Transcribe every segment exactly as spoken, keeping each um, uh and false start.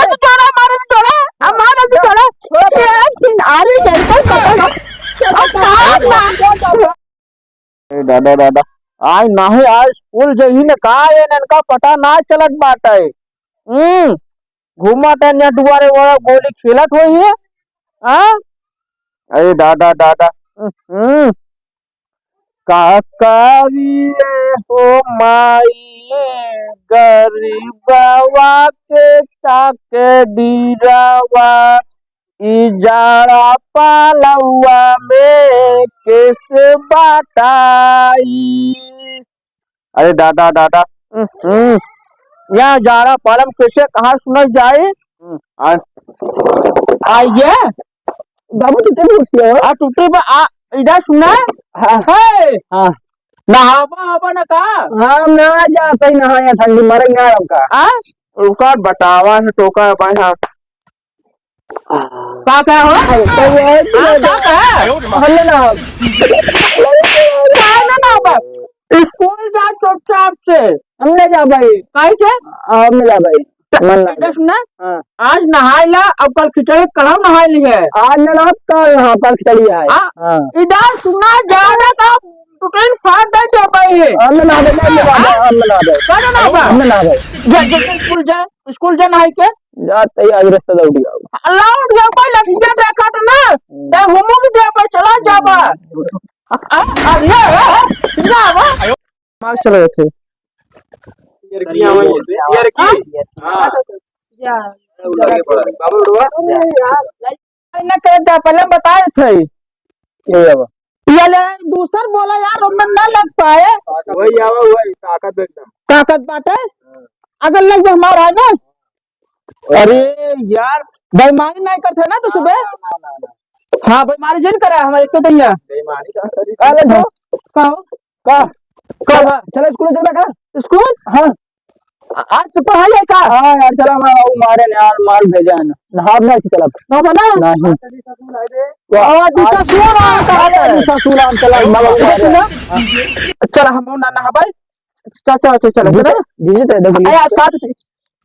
अरे छोड़ा, हमारे से छोड़ा, हमारे से छोड़ा। ये चिनारी जैसे पकड़ो। अब कहाँ मार दो? ए दादा, दादा, आज नाहीं, आज स्कूल जइही न का, ये ननका पता ना चलत बाटे। हम्म, घूमत है यहाँ दुआरे, वो गोली खेलत होई है। हाँ? अरे दादा, दादा, हम्म, का करिए हो माई, गरीबवा के चाके डीरवा, ई जाड़ा पालवा में कैसे बाटाई। अरे दादा, दादा, हम्म, या जाड़ा पालम कैसे कहाँ सुनल जाए? हम्म, आ, आ ये? बाबू, टूटे भी उठ गया। आ, टूटे बा, आ, इधर सुना? हाँ। हे! हाँ। नहावा हवा ना का? हम ना जाते ही नहाए, ठंडी मरे ना हमका। आ? ओकर बतावा है, टोका बाई, हाँ। का कहे हो? अरे, तो ये है कि हाँ, का कहे? हम ना नहाब। काहे ना नहाबा? स्कूल जा चुपचाप से। हम ना जा भाई। काहे के? हम ना जा भाई। मन ना बेटा सुना, हाँ। आज नहाए ला, अब कल खिचड़ी कढ़ाऊ नहाए ली है। आज ना नहाब, कल, हाँ, कल खिचड़ी है। हाँ। हाँ। इधर सुना, जाना का टुटन फाड़ दे दे भाई है। हम ना नहाबे, हम ना नहाबे, हाँ? हम ना नहाबे। का ना नहाबा? हम ना नहाबे। जा, जा, जा, स्कूल जा, स्कूल जा नहाई के। जाते ही आज रास्ता लौट गया। लौट गया भाई, लठिया देखा तो ना। हम्म। ते हुमुक दे भाई, चला जाबा। हम्म। आ, आ, आ, ये, ये, ये, ना आवा। मार चले थे। यार की आवाज है? यार की? हाँ। हाँ। जा। बाबू उड़वा। अरे यार, लाइट ना करत जा, पहले बताए थे। ये अब। ये ले, दूसर बोला यार, ओमे ना लग पाए। वही आवा, वही ताकत एकदम। ताकत बाटे? हाँ। अगर लग जा हमारा है ना, अरे यार, बेईमानी नहीं करते ना तू सुबह? ना, ना, ना, ना। हाँ, बेईमानी जिन करा, हम एक तो दैया। बेईमानी का करी? अरे जो, का हो? का? का बा? चलो स्कूल चलबे का? स्कूल? हाँ। आ-, आज तो पढ़ाई है का? हाँ यार, चला मैं आऊ मारे ने यार, मार भेजा है ना। नहाब ना चलब। ना बना? नहीं। तो आज दूसरा सुआ ना आता है। आज दूसरा सुआ ना चला, मार मारे। चला हम ना नहाबे। चल, चल, चल, चल, चल। दीदी, दीदी, दीदी। अरे, आज साथ चल।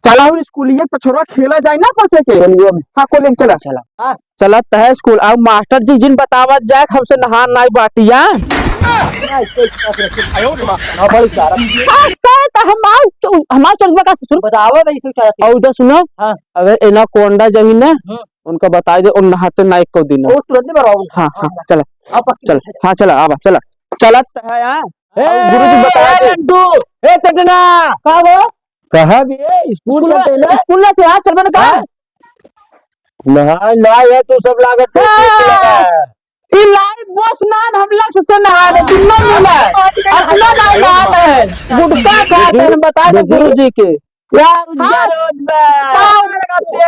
चला हो स्कूलिया पछोरवा खेला जाए ना, फंसे के। कोलियो में। हाँ, कोलियो में चला। चला। हाँ। चलत है स्कूल, अब मास्टर जी जिन बतावत जाए, हमसे नहान नाई बाटिया। हाँ, बड़ी सारा। हाँ, सर, तो हम आउ, तो हमार चलबे का ससुर। बतावा नहीं, सर, क्या और उधर सुनो, हाँ। अगर एनाकोंडा जमीन है, हम्म। उनका बताई दे, उन नहाते नाई को दिन। वो तुरंत ही बताओ। हाँ, हाँ, हाँ। चला। अब पक्की चल, बात है। हाँ, चला, आवा, चला। चलत है, हाँ। ए, गुरुजी बताए ए, थे। लड्डू, ए, चटना। का हो? कहाँ भी, ए, स्कूल स्कूल चलते हैं ना? स्कूल ना थे, हाँ, चल बन का? हाँ। नहाए, नहाए है, तू सब लागत है, हाँ। तू लगा है। ई लाइफ बस ना, हम लक्ष्य से नहा रहे, तुम ना मिला है। अपना ना नहा है। गुटखा खाते हैं, हम बता दे गुरुजी के। यार, उज्जर हाँ। रोड बा। हाँ।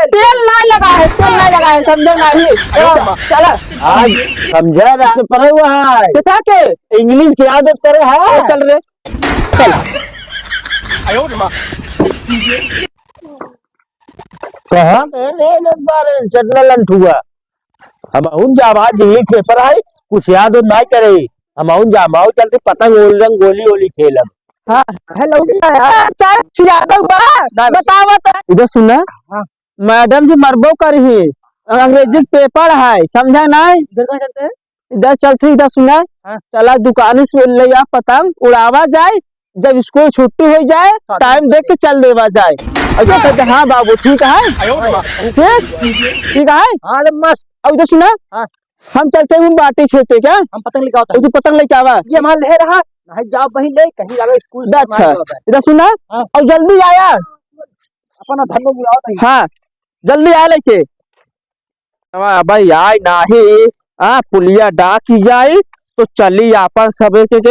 तेल ना लगा है, तेल ना लगा है, समझो ना ही। अरे, चला। आज समझा रहा है, पढ़ा हुआ है। कितना के? इंग्लिश की आदत करे है। चल रे। चल। कहाँ गए रे, एक बार चटना लंठ हुआ। हम अउन जाब, आज इंग्लिश पेपर आए, कुछ याद उद नाई करे। हम अउन जाब, अउन चलते पतंग उड़ंग, गोली ओली खेलब। हाँ, हेलो, हाँ, सर, यादव बा, ना, बतावा तो। इधर सुना, हाँ। मैडम जी मरबो करही, अंग्रेजी के पेपर है, समझा नाई? इधर कहाँ चलते हैं? इधर चलते, इधर सुना, हाँ। चला दुकानी से ले आ पतंग, उड़ावा जाए, जब स्कूल छुट्टी हो जाए, हाँ। टाइम देख के चल देवा जाए। ऐसा कहते, "हाँ बाबू, ठीक है।" आयो रे माँ। ठीक? ठीक है? हाँ, अरे मस्त। अब इधर सुना। हाँ। हम चलते हैं बाटी खेते क्या? हम पतंग लेके आवता है। तू पतंग लेके आवा। ये हमारा ले रहा, नहीं जाओ वहीं ले, कहीं जावे स्कूल से अच्छा। मार के आता है। इधर सुना। हाँ। और जल्दी आया। अपना धर्म बुलाओ नहीं। हाँ, जल्दी आया लेके। अब भाई आए नाही, आ, पुलिया डाक ही जाई, तो चली आपन सबे के, के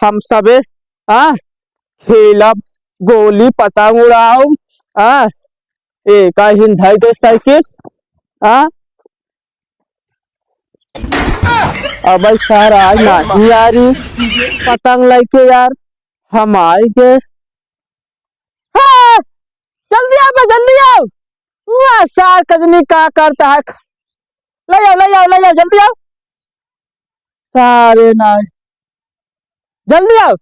हम सबे, आ, खेलब, गोली पतंग उड़ाऊ, आ, एक ही धई दे साइकिल, आ, अब भाई सर आज नाही यारी, पतंग लेके यार, हम आएंगे। हाँ, जल्दी आओ बे, जल्दी आओ। वाह, सार कजनी का करता है। ले आओ, ले आओ, ले आओ, जल्दी आओ। सारे ना, जल्दी आओ।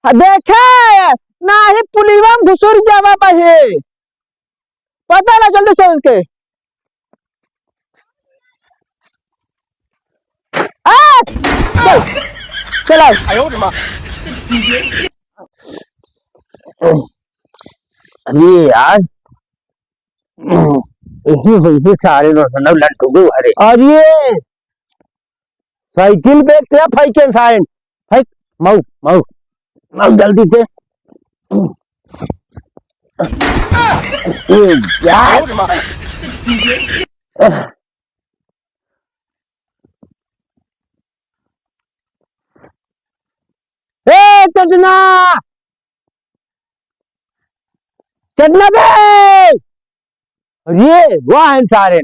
हाँ, देखे, नाही पुलिवा में घुसुर जावा बहे। पता ना, जल्दी से उनके। आ! चल, चल आओ। अरे यार, यही होई है सारे नौ सौ नौ लंटू के घरे। अरे, साइकिल पे क्या फेंके साइन? फेंक, माऊ, माऊ, माऊ, जल्दी से। ए, यार। ए, चंदना! चंदना बे! अरे, वाह है सारे।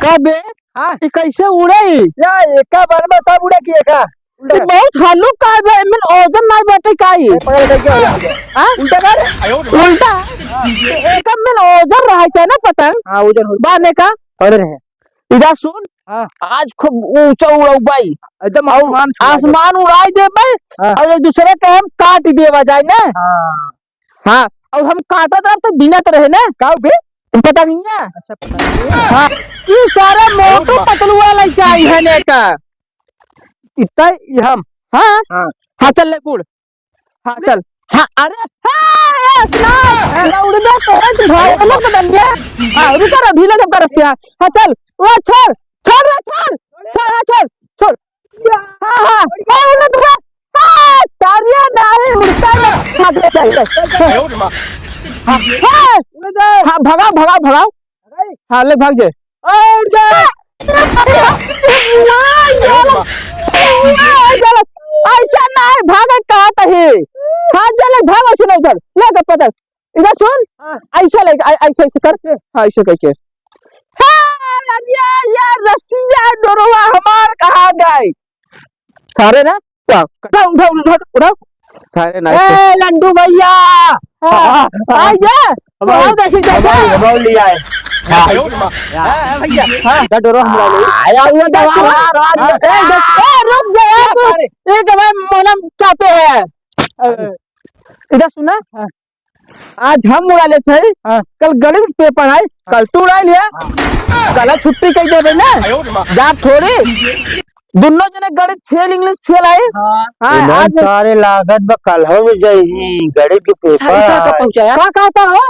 का बे? हाँ। ई कैसे उड़े ई? या, एका बार में सब उड़े कि एका? उल्टा। ई बहुत हल्लुक का बे, एमन ओजन नाई बाटे का ई? ए, पकड़, पकड़, पकड़, पकड़। हाँ? उल्टा कर। उल्टा? हाँ। एका में ओजन रहे चाहे ना पतंग? हाँ, ओजन हो। बाने का? अरे रहे। इधर सुन, हाँ। आज खूब ऊंचा उड़ाऊ बाई। एकदम आसमान छुआ दे। आसमान उड़ाई दे बाई। हाँ। और एक दूसरे के हम काट देवा जाए ना। हाँ। हाँ, और हम काटत रहे तो बीनत रहे ना। का बे? पतंगिया। अच्छा, पतंगिया। हाँ, ई सारा मोटू पतलुआ लइका आई है ने का। इतना ही हम। हाँ? हाँ। हाँ, चल ले कुड़। हाँ, चल। हाँ, अरे, हाँ, ए, सुना, पूरा उड़ गया, तो है, तू भाग, अलग बदल गया। हाँ, रुका रहा, ढीला जब कर रसिया। हाँ, चल, वो छोड़, छोड़ रे, छोड़, छोड़, हाँ, छोड़, छोड़। हाँ, हाँ, हाँ, उड़ गया, हाँ, चारिया नाहीं उड़ता है, भाग ले, चल, चल। हाँ, हाँ, हाँ, भगाओ, भगाओ, भगाओ। हाँ, ले भाग जे। और जा। ऐसा नाहीं, भाग कहा कहीं। हाँ, चल, भाग, ऐसे नहीं उधर। ले के पकड़। इधर सुन। हाँ। ऐसे ले, ऐ-, ऐसे, ऐसे करके। हाँ, ऐसे करके। हाँ, अरे, ये रसिया डोरवा हमार कहाँ गए? सारे ना, उठाओ, उठाओ, उठाओ, उठाओ। सारे ना ए, लड्डू भैया। हाँ, हाँ, हाँ। आ गया? हमारे, आओ, देखी, देखी। हमारे, हमारे लिए आए। हाँ। हाँ, भैया। हाँ, इधर डरो हमरा लोग। आया हुआ तो हाँ, हाँ, हाँ, हाँ। ए, देख, ए, रुक जा यार, तू। अरे। एक बार मोनम चाहते हैं। इधर सुना? हाँ। आज हम उड़ा लेत हई, हाँ। कल गणित के पेपर आई, हाँ। कल तू उड़ा लिया, हाँ। कल छुट्टी कई देबे ना, आयो रे माँ। जा थोड़ी, दुनो जने गणित फेल, इंग्लिश फेल आई। हाँ। हाँ, इमन आज सारे लागत बा कल हम जाई, गणित के पेपर ऐसा का आई। पहुँचाया? का कहता हो?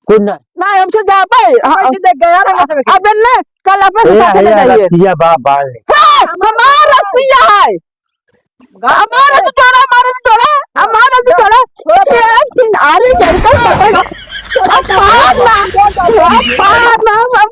कुछ ना। ना, हमसे जा पाए। हाँ, कैसे देख गया ना, कैसे देख? अब ना, कल अपने ए, साथ ए, में जाइए। रसिया बा, बाल नहीं। हाँ, हमारा रसिया है। हमारा तो छोड़ा, हमारा तो छोड़ा, हमारा तो छोड़ा। ये चिनारी जंगल पकड़। अब मार ना, अब मार ना, अब